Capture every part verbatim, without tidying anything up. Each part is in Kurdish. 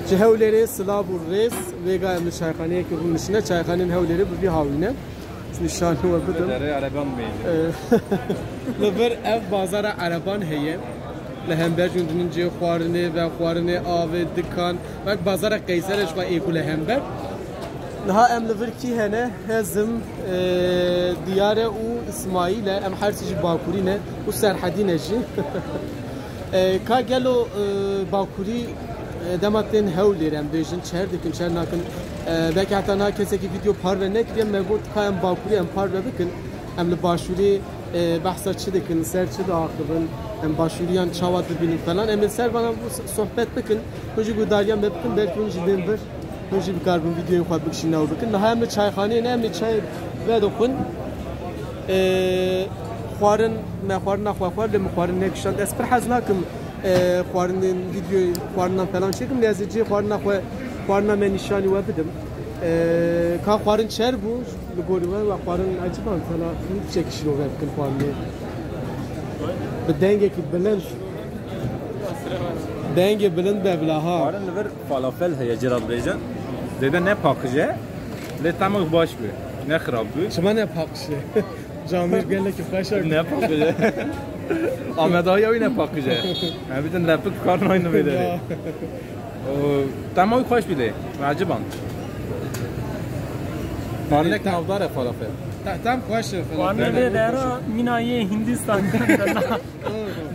Ji Hewlêrê silav û rêz, vêga em li çayxaneyekê rûniştine, çayxaneyên Hewlêrê bi vî hawî ne. Nîşanî we bidim. Derê ereban bêjin. Ee, li vir ev bazara ereban heye. Li hember jî dinin cihê xwarinê, vexwarinê, avê, dikan. Wek bazara Qeyser e ji xwe êkû li hember. Niha em li vir kî hene? Hezim, e, Diyare û Îsmaîl e. Em her sî jî Bakurî ne û Serhedî ne jî. E, ka gelo, e, Bakurî, e, dema tên Hewlêr em bêjin, çer dikin, çer nakin. E, belkî heta niha kesekî vîdeo parve nekiriye, me got ka em Bakurî em parve bikin. Em li Başûrê, e, behsa çi dikin, ser çi diaxivin, em Başûriyan çawa dibînin falan. Em ê ser vana sohbet bikin, hûn jî guhdariya me bikin, belkî hûn jî bên vir. Hûn jî bikaribin vîdeoyên xwe bikişîne û bikin. Niha em li çayxaneyê ne, em ê çayê vedixwin. Ee, xwarin, me xwarina xwe xwar, lê min xwarin nekişand. Ez pir hez nakim, ee, xwarinên vîdeoyê xwarinan falan çêkim, lê ez ê cihê xwarina xwe, xwarina me nîşanî we bidim. Ee, ka xwarin çer bû, li gorî we, we xwarin eciban, tela çekişî û ve bikin xwarinê. Bi dengekî bilind. Dengê bilind be bila ha. Xwarin li vir falafel heye, cira dibêjin. Zêde ne paqij e, lê tema wî baş bû. Ne xirab bû. Çima ne paqij e? Camêr gelekî xweş e. Ne paqij e. Amedahiya wî ne paqij e. Em bidin lepik kar nayne vê derê. Ya. O, tema wî xweş bû lê. Eciban. Xwarinek navdar e falafel. Ta-, tam xweş e falafel. Xwarinê vê dera mîna yê Hindistan.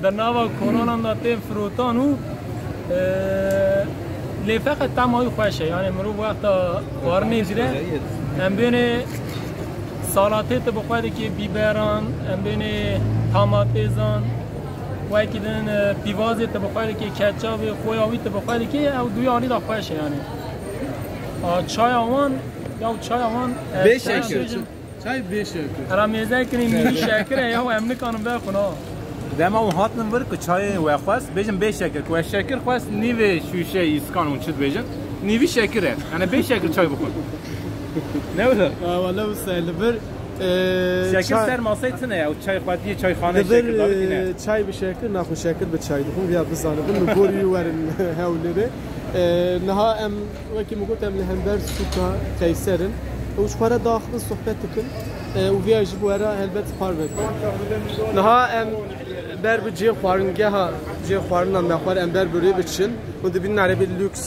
Di nava kolonan de tên firotan û, e, lê feqet tema wî xweş e. Yani mirov wexta xwarinê dire, em bênê salatê tu bi xwe dikê, bîberan, em bênê tamatêzan, wekî din, e, pîvazê tu bi xwe dikê, ketçabê, xoya wî tu bi xwe dikê, ew duyê alî de xweş e yani. A, çaya wan, ya çaya wan, e, Bê çaya şekir. bêjim, Çay bê şekir. Hera mêze kirin nîvî şekir e ya, em nikarin vexwin ha. Dema hûn hatin vir ku çayê we xwest, bêjin bê şekir. Ku we şekir xwest, nîvê şûşe îskan hûn çi dibêjin? Nîvî şekir e. Yani bê şekir çay bixwin. Ne wilo? Ha, wala wisa li vir, e, Şekir çay ser maseyê tune ya. Çay xwediyê çayxane Li vir, şekir davêt tune. e, çay bi şekir, naxwe şekir bi çay dixwin. Viya bizanibin. Li gorî werin Hewlêrê. E, niha em Wekî min got, em li hember sûka Qeyser in û ji xwe re diaxivin, sohbet dikin, e, û viya jî bi we re helbet parve dikin. Niha em ber bi cihê xwaringeha, cihê xwarina me xwar, em ber bi rê biçin û dibînin erebê lûks.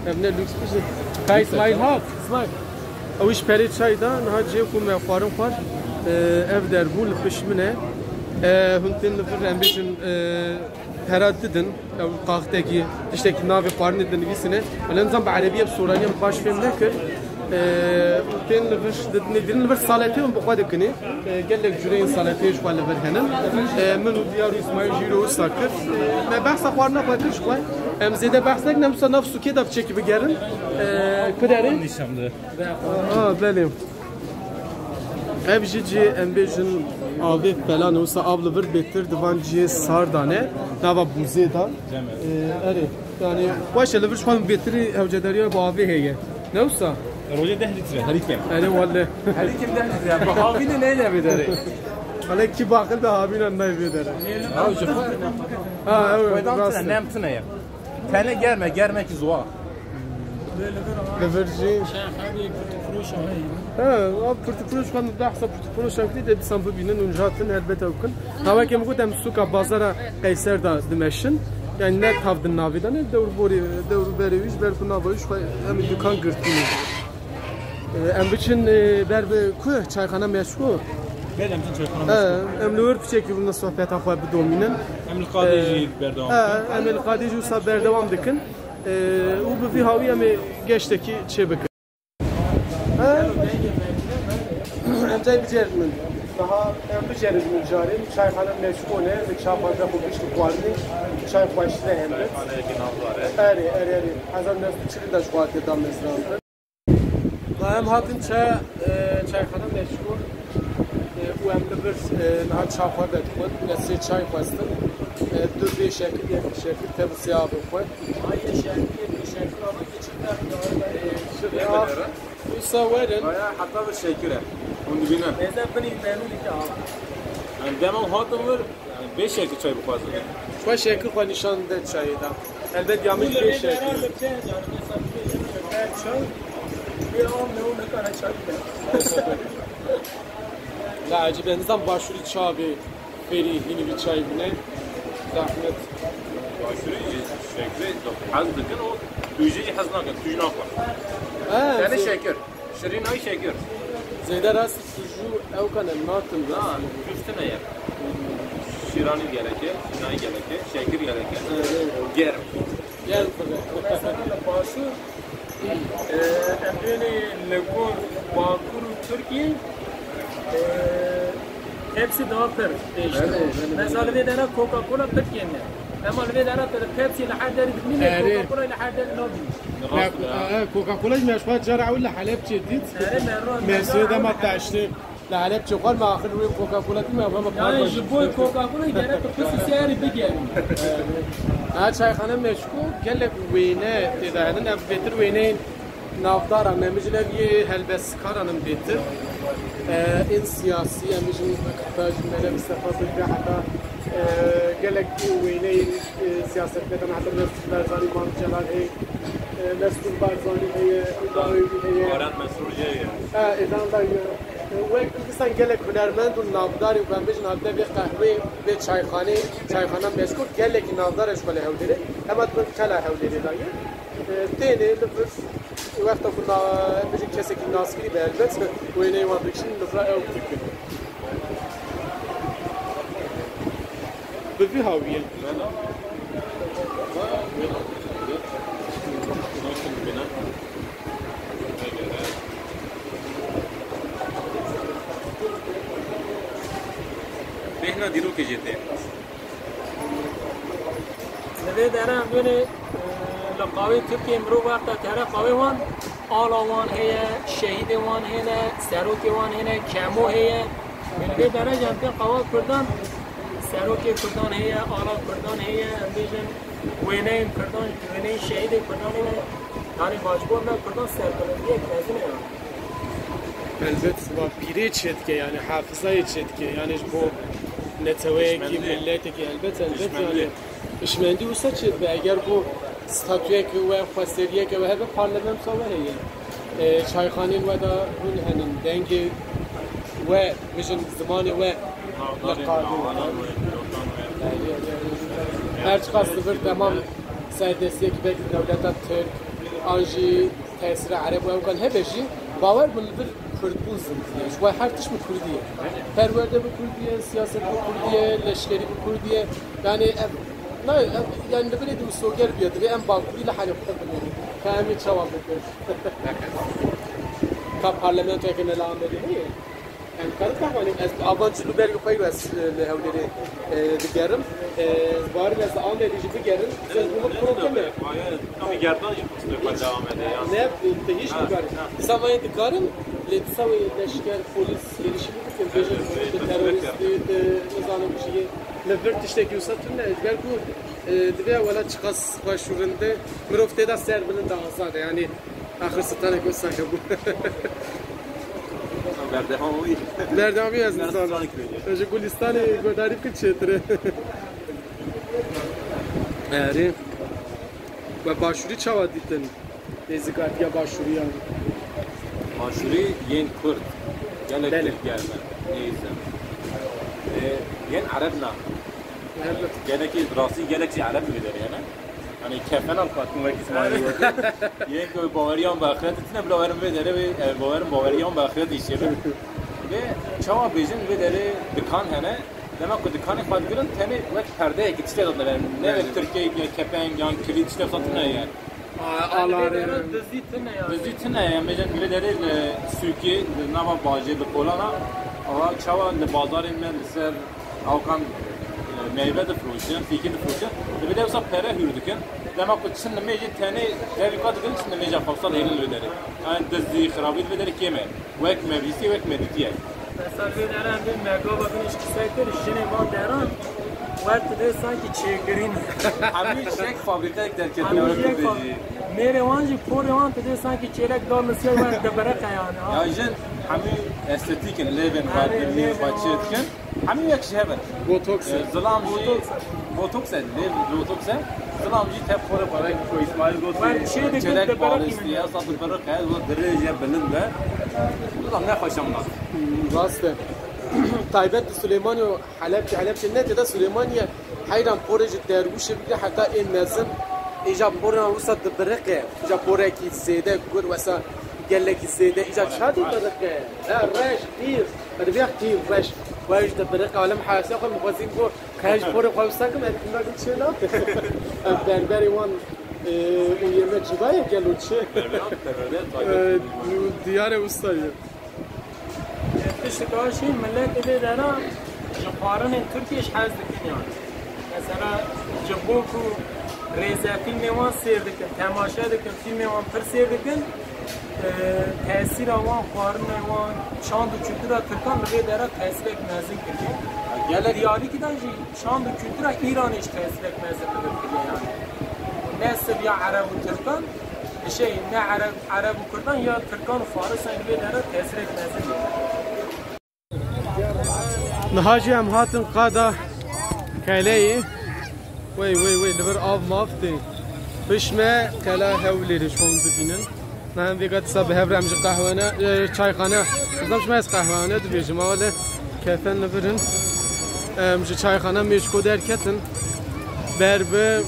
Ev ne lûks bijî. Hey, smile hot. Smile. Ew jî perê çay da, niha cihê ku me xwarin xwar, e, ev der bû li pişt min e. E, hûn tên li vir, em bêjin, e, Pera didin, ew qaxtekî, tiştekî navê xwarinê dinivîsîne. Wele nizam bi erebî ye, bi soraniye min baş fêm nekir. Ee, tên li vir didinê, didin li vir saletê hûn bi xwe dikinê. Ee, gelek cureyên saleteyê ji xwe li vir henin. Ee, min û Diyar û Îsmaîl jî îro wisa kir. Ee, me behsa xwarina xwe kir ji xwe. Em zêde behs nekin, em wisa nav sûkê de biçekî bigerin. Ee, ku derê? Nîşan de. Aa, belê. Ev jî cihê, em bêjin, avê falan e, wisa av li vir bêtir di van cihê sar de ne, nava bûzê de. Ee, erê, yani xweş e, li vir ji xwe bêtirî hewcedariya bi avê heye. Ne wisa? Rojê deh lître, herî kêm. Erê wele. Herî kêm deh lître. Bi havînê neyne vê derê. Hele kî baqil de havîna nayê vê derê. Ha, ji xwe. Ha, evet, rast e. Nem tune ye. Tenê germ e, germekî ziwa. Li vir jî. He, ev pirtûkfiroş xwe min behsa pirtûkfiroşan kirî, dê dîsan bibînin û hatin helbet ew kin. Ha, weke min got, em sûka bazara Qeyser de dimeşin. Yani ne tav di navê de ne dewr borî, dewr berê wî ji ber ku nava wî ji xwe em ê dukan girtî. Ee, em biçin, e, ber bi ku çayxana Meşko. Belê, em biçin çayxana Meşko. He, em li wir piçekî bûna sohbeta xwe bidomînin. Em li qadê Ee, jî berdewam he, dikin. Em ê li qadê jî wisa berdewam dikin. Ee, û bi vî hawî em ê geştekî çê bikin. He? Em cay bicerin min. Daha em bicerin min carê. Çayxana Meşko ne, li çapa de xwe gişt xwarinê. Çay xweştir e helbet. Erê, erê, erê. Hezar neh sed û çil de ji xwe hatiye damezrandin. Em hatin çaya, e, çayxana Meşko, e, û em li vir, e, niha çaxa vedixwin. Me sê çay xwestin. E, du bê şekil, yek şekil, tev sê avê xwe. Ay, yek şekil, yek şekil, ama geçip de, e, şuraya. Wisa werin. Baya heta bi şekil e. Hûn dibînin. Mêze binî memnûn dike abi. Em dema hatin vir, yani bê şekil çay bixwazin. Xwe şekil xwe nîşan de çayê de. Helbet ya min pêş e. Çay, bir an ne onu kana çay bile. La ecib e, nizam başûrî çavê fêrî hînî vî çay bine. Zahmet. Başûrî jî şekre hez dikin û tu jî hez nakin, tu jî nakin. Ha, Tenê zê- şekir. Şirînayî şekir. Zêde rast tujû ew kane nakin. Ha, tuz tune ye. Şîranî gereke, şîranî gereke, şekir gereke. Evet. Germ. Gel. Mesela li Başûr, e, em dibêne li gor Bakur û Tirkiyê, e, Pepsi daha pir değişti. Evet, evet. Mesela li vê dera Coca-Cola pir kêm e. Ema li vê dera Pepsi li her derê dibîne, Erê. Coca-Cola li her derê nabîne. Rast e. E, Coca-Cola jî me ji xwe cara ewil li Helebçê dît. Erê, me ro-, me Mesûd cara ema ewil taştê. Li Helebçê xwar me axir wê Coca-Cola dî me, me Yani ji bo Coca-Cola gerek tu pisi seri bigerin. Ha, çayxane meşku gelek wêne tê de henin, ev bêtir wêneyên navdar a, me mijin ev yê helbestkaran in bêtir. E, ên siyasî, em mijin heta ji Mele Mistefa Birge heta, e, gelek wêneyên, e, siyasetmedan heta Mesûd Barzanî, Mam Celal heye, e, Mesûd Barzanî heye, Îbrahîmî heye. Baran Mesûd heye. Ha, êdan da ye. Wek dîsan gelek hunermend û navdarî û em bêjin hatina vê qehwê, vê çayxanê, çayxana meşhûr, gelekî navdar e ji xwe li Hewlêrê. Hema dibin kela Hewlêrê de ye. E, tênê li vir, wexta ku na-, bêjin kesekî naskirî be helbet, wêneyê wan dikişînin, li vir ew dikin. Bi vî hawiyê. Bêhna dîrokê jê tê. Li vê dere em dibêne, e, li qawê Tirkiyê mirov wexta tere qawê wan, ala wan heye, şehîdê wan hene, serokê wan hene, kemo heye. Li vê dere jî em tên qawa Kurdan, serokê Kurdan heye, ala Kurdan heye, em bêjin wêneyên Kurdan, wêneyên şehîdê Kurdan hene. Yani baş bo me Kurdan serbilindiyek mezin e. Helbet, siba pîrê çêdike, yani hafizayê çêdike, yani ji bo neteweyekî, Hişmendî. Miletekî, helbet, helbet, Hişmendî. Yani hişmendî wisa çêdibe, eger ku statuyeke we, xweseriyeke we hebe, parlamentoya we heye. E, çayxanên we de hûn henin, dengê we, bijin zimanê we li qadê. Her çiqas li vir temam serdestiyek belkî dewleta Tirk, an jî tesîra Ereb û ew kan hebe jî, bawer bin li vir Kurdbûn zindî ye. Ji xwe her tişt bi Kurdî ye. Perwerde bi Kurdî ye, siyaset bi Kurdî ye, leşkerî bi Kurdî ye. Yani ev, na, ev, yani li virê di misoger bûye, divê em Bakurî li halê xwe bimînin. Ka em ê çawa bikin? Ka parlamentoyeke me li Amedê heye? Em karin taxmanî, ez avan cilûbergê xwe yî ez, e, li Hewlêrê, e, digerim. E, barî ez li Amedê jî bigerim, ez bunu problem e. Ama gerdan jî xwe li Amedê ya. Ne, tu hiç Ha, bikarî. Ha. Dîsa vayê dikarin, lê dîsa wê leşker, polîs gelişimi bikin, bêjin Evet, tu evet, terorîstî, evet. tu nizanim çi yê. Li vir tiştekî wisa tune, ger ku, e, divê wela çiqas xweş û rind e, mirov tê de serbilind e, azad e. Yani, Axir stranek wisa hebû. Berdewamî. Berdewamî ez nizanim. Stranek wê. Ji Gulistanê guhdarî bikin çêtir e. Erê. We başûrî çawa dîtin? Nêzîkatiya başûriyan. Başûrî yên Kurd. Gelek Belê. Kurd gelme. Neyse. E, yên Ereb na. Ereb. Gelekî rastî gelek jî Ereb li vê derê ne? Hani kefenan xwatin wek Îsmaîl got. Yek baweriyan bi axireti tine bila werin vê derê vê, e, bawerin baweriyan bi axireti îşê bin. Vê çawa bêjin vê derê dikan hene. Dema ku dikanê xwe digirin tenê wek perdeyekî tiştê de dibe. Ne wek Tirkiyeyê ya kepeng yan kilît tiştê xwe tine yani. Alarê. Dizî tine yani. Dizî tine yani. Bêjin vê derê li sûkê, li nava bajê, li kolana. Ama çawa li bazarê me li ser Awkan, e, meyve difiroşin, fîkî difiroşin. Divê de wisa pere hûr dikin. Dema ku çi nimêjê tenê devî ka dikin, çi nimêja xwe wisa dihêlin li vê derê. Yani dizî, xirabî li vê derê kêm e. Wek me bîstî, wek me dîtiye. Mesela vê dere em bê megava bin îşkîsek kir, jinê van deran, wer tu dê sanki çêkirîn. Hemî şek fabrîkayek derketine Hemî wek şek tu fa-, bêjî. Mêrê wan jî, porê wan tu dê sanki çêlek dal nisiye wer dibiriqe yani, ha. Ya jin, Hemî estetîk in, lêvên xwe, dilmîn xwe çê dikin. Hemî yek ji hev in. Botoks e. Ee, zilam jî botoks e, lêv botoks e. Zilam jî tep xwe re xwe re. Ku Îsmaîl got, çêlek balêstî ye, esa dibiriqe, dirêj e, bilind e. Zilam ne xweşem nas. Rast e. Taybet li Silêmanî û Helebçe, Helebçe ne tê de Silêmanî ye. Heyran porê ji derwişê bigire heta ê mezin. Îja porê wisa dibiriqe. Îja porekî zêde gur wesa gelekî zêde. Îja çawa dibiriqe? He, reş, pîr. Hadi bir pîr, reş. Wej dibiriqe. Alem heyasiya xwe mixwezîn bo. Qey ji porê xwe wisa kim, ez kim nakim çê da. Berberê wan, e, û yeme cuda ye gelo çi? Berber, berber, E, taybet. Diyare wisa ye. Tiştika jî milletê vê dera ji xwarinên Tirkiyê jî hez dikin yani. Mesela ji bo ku rêzefîlmê wan sêr dikin, temaşe dikin, fîlmê wan pir sêr dikin, e, tesîra wan xwarinê wan çand û kultura Tirkan li vê dera tesîrek mezin kiriye. Gelek diyalîkî de jî çand û kultura Îranê jî tesîrek mezin li vir kiriye yani. Ne siv ya Ereb û Tirkan, Şey, ne Ereb, Ereb û Kurdan ya Tirkan û Farisan li vê dera tesirek mezin ye. Niha jî em hatin qada keleyê. Wey, wey, wey, li vir av mav tê. Pişt me qela Hewlêrê ji xwe hûn dibînin. Me hem vêga disa bi hev re em ji qehwene, e, çayxane. Dizam ji me ez qehwene dibêjim, ama wele kefen li vir in. Em ji çayxane mêşko derketin. Ber bi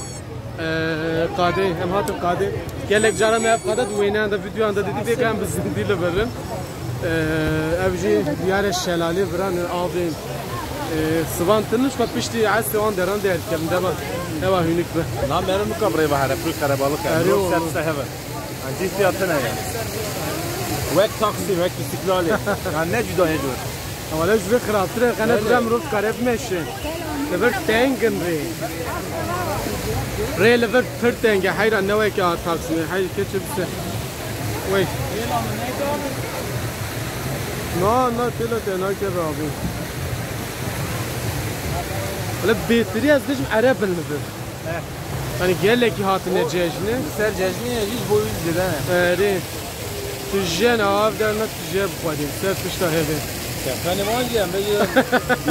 Ee, qadê, em hatin qadê. Gelek cara me ev qada di wêneyan de, videoyan de didî, vêga em bi zindî li vir in. Ee, ev jî diyare şelalê viran in, avên, ee, sivan tinin, ji xwe piştî esê wan deran derkevin, dema, dema hûnik be. Na merin nika bi rê ve here, pir qerebalix e. Erê Mirov oğlum. Ser tişte heve. Yani, cîstiya tine yani. Wek taksî, wek îstîklalê. Yani ne cuda ne cor. Ama lê ji vê xirabtir e, qene Belê. Dira mirov dikare bimeşe. Li vir teng in rê. Rê li vir pir teng e, heyran ne weke a Taksimê, hey keçe bise. Wey. Na, na, têla te nake rabî. Wele bêtirî ez dibêjim ereb in li vir. He. Yanî gelekî hatine cejnê. Li ser cejnê ye, jî ji bo wî zêde ne. Erê. Tu jiyana av derna tu jê bixwedî. Ser pişta hevê. Kefanê wan jî em bêjin,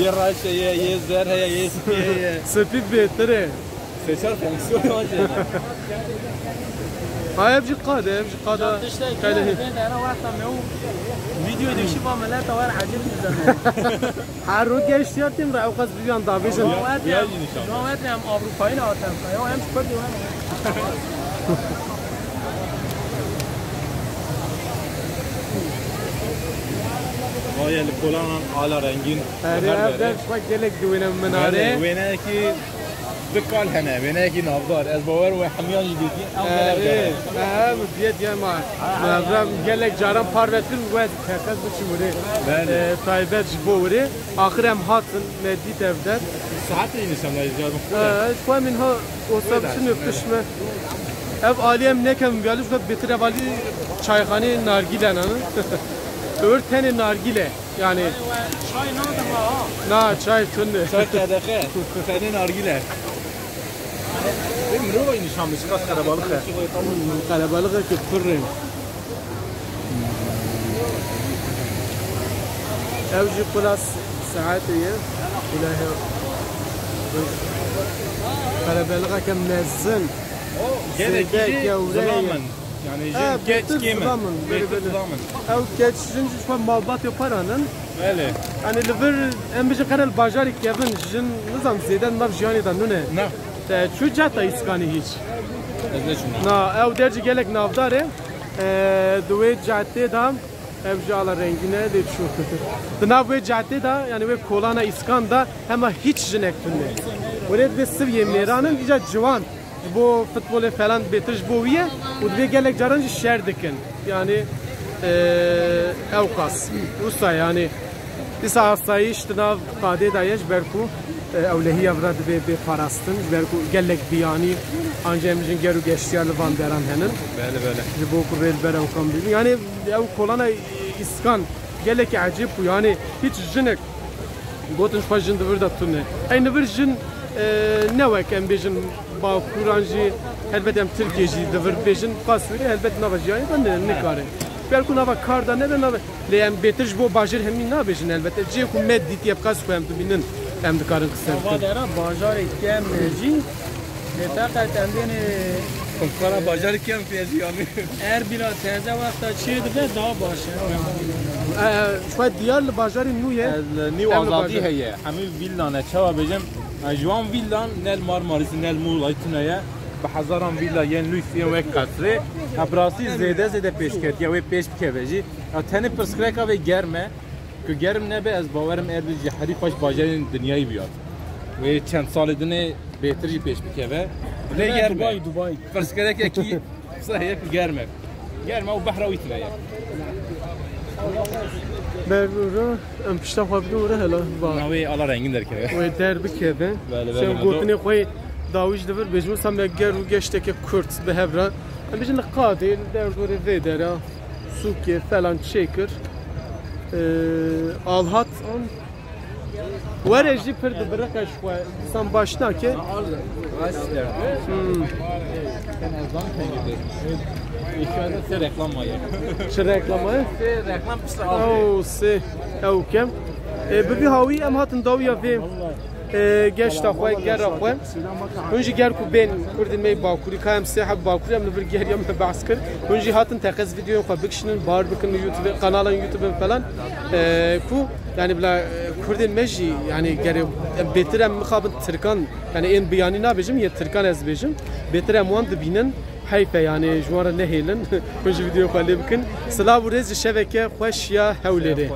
yê reş heye, yê zer heye, yê spî heye. Spî bêtir e. Seçar fonksiyonê wan jî hene. Ha, ev jî qad e, ev jî qad e. Tiştekî qelê. Vê dera wexta me û vîdyoyê dişî va mileta wer ecêb nizane. Her ro geştiya têm re ewqas bibiyan davêjin. Dawet ya, dawet ya em Avrupayî ne hatem. Ya em Kurd ya. Vay, li kolanan ala rengîn. Erê, her ev bere. Dev şima gelek diwêne minare. Belê, wêneyekî Dikal hene, wêneyekî navdar. Ez bawer we hemiyan jî dîtî, ew Erê, gelek e, me diye diye ma. Mevra gelek caran parve kir, we teqez biçim wirê. Belê. E, taybet ji bo wirê. Axir em hatin, me dît ev der. Saet de yine sen de diyar bak. E, ku em inha o Wê sabisin dersin, öpüşme. Ev alî em nekem, gelî şu bêtir ev alî çayxanê nargîle nane. Öbür tenê nargîle. Yani. Çay nadim ha. Na, çay tune. Çay qedexe. Tenê nargile. Vê mirova nîşan bide, çiqas qerebalix e. Qerebalix e ki pir e. Ev jî qulas saetê ye. Qulahê. Qerebalixeke mezin. Gelekî zêde jî gewre ye. Zilam in. Yani jin keç kêm in. Bêtir zilam in, bêtir zilam in. Ew keç jin jî xwe malbatê xwe ranin. Belê. Yani li vir em bijin qere li bajarê kevin jin nizam zêde nav jiyanê de nune. Na. Te çû cata îskanî hiç? Ez neçûm. Na, ew der jî gelek navdar e. E, di wê cadê de ev jî ala rengîn e, lê çû. Di nav wê cadê de, yani wê kolana îskan de hema hiç jinek tune. Wê divê siviyê mêran in, îca ciwan. Ji bo futbolê falan bêtir ji bo wî ye û divê gelek caran jî şer dikin. Yani, e, ewqas. Wisa yani, dîsa asayîş di nav qadê de ye, ji ber ku, e, ewlehiya vira divê bê parastin, ji ber ku gelek biyanî, anca em jin ger û geştiyar li van deran henin. Belê, belê. Ji bo ku rê li ber ewkan bînin. Yani, ew kolana îskan gelekî ecêb bû. Yani, hiç jinek Gotin ji xwe jin di vir de tune. Ey li vir jin, e, ne wek em bêjin bakuran jî, helbet em Tirkiyê jî di vir bêjin, qas wî helbet nava jiyanê de ne, nikare. Belkû nava kar da nebe nave. Lê em bêtir ji bo bajêr hemî nabêjin elbette. Cihê ku me dîtiye bi qas xwe em dibînin, em dikarin qise bikin. Ava dera bajarê kem jî. Lê feqet em dêne Xwara bajarê kem pê jî yanî. Erbîla teze wexta çê dibe daha baş e. Ee, ji xwe diyar li bajarê nû ye. Li Nîw Em li Azadî bajar- heye. Hemî vîllan e. Çawa bêjim? E, ji wan vîllan ne li Marmarîs, ne li Muğla tune ye. Bi hezaran vîla yên lûks yên wek qesrê. E, bi rastî zêde zêde pêşketiye wê pêş bikeve jî. Ya tenê pirsgirêka vê germ e. Ku germ nebe, ez bawerim Erbil jî herî xweş bajarên dinyayê bûya. Wê çend salê dinê bêtir jî pêş bikeve. Lê germ e. Dubai, Dubai. Pirsgirêkekî qisa heye ku germ e. Germ e û behra wî tune ye. Ber û re, em pişta xwe bidin û re hela va. Na wê ala rengîn derkeve. Wê derbikeve. Belê, belê, Sen me gotinê do- xwe dawî ji divir bêjim, wisa me ger û geşteke kurt bi hev re. Em bêjin li qadê, li derdorê vê dera. Sûkê falan çêkir. Ee, alhat an. Were jî pir dibiriqe ji xwe. Dîsan baş nake. Hmm. Sê reklama ye. Çi reklama ye? Sê reklam piştre Ew sê. Ew kem. E, bi vî hawî em hatin dawiya vê. E, geşta xwe, gera xwe. Hûn jî ger ku bên Kurdên me yê Bakurî, ka em sê heb Bakurî em li vir geriya me behs kir. Hûn jî hatin teqez vîdeoyên xwe bikişînin, bar bikin li YouTube, kanalan YouTube falan. E, ku, yani, bila, e, Kurdên me jî, yani, gere em bêtir em mixabin Tirkan, yani, ên biyanî nabêjim, yê Tirkan ez bêjim. Bêtir em wan dibînin. Heyf e, yani, ji wan re nehêlin. Hûn jî vîdeoyên xwe lê bikin. Silav û rêz ji şeveke xweş ya Hewlêrê.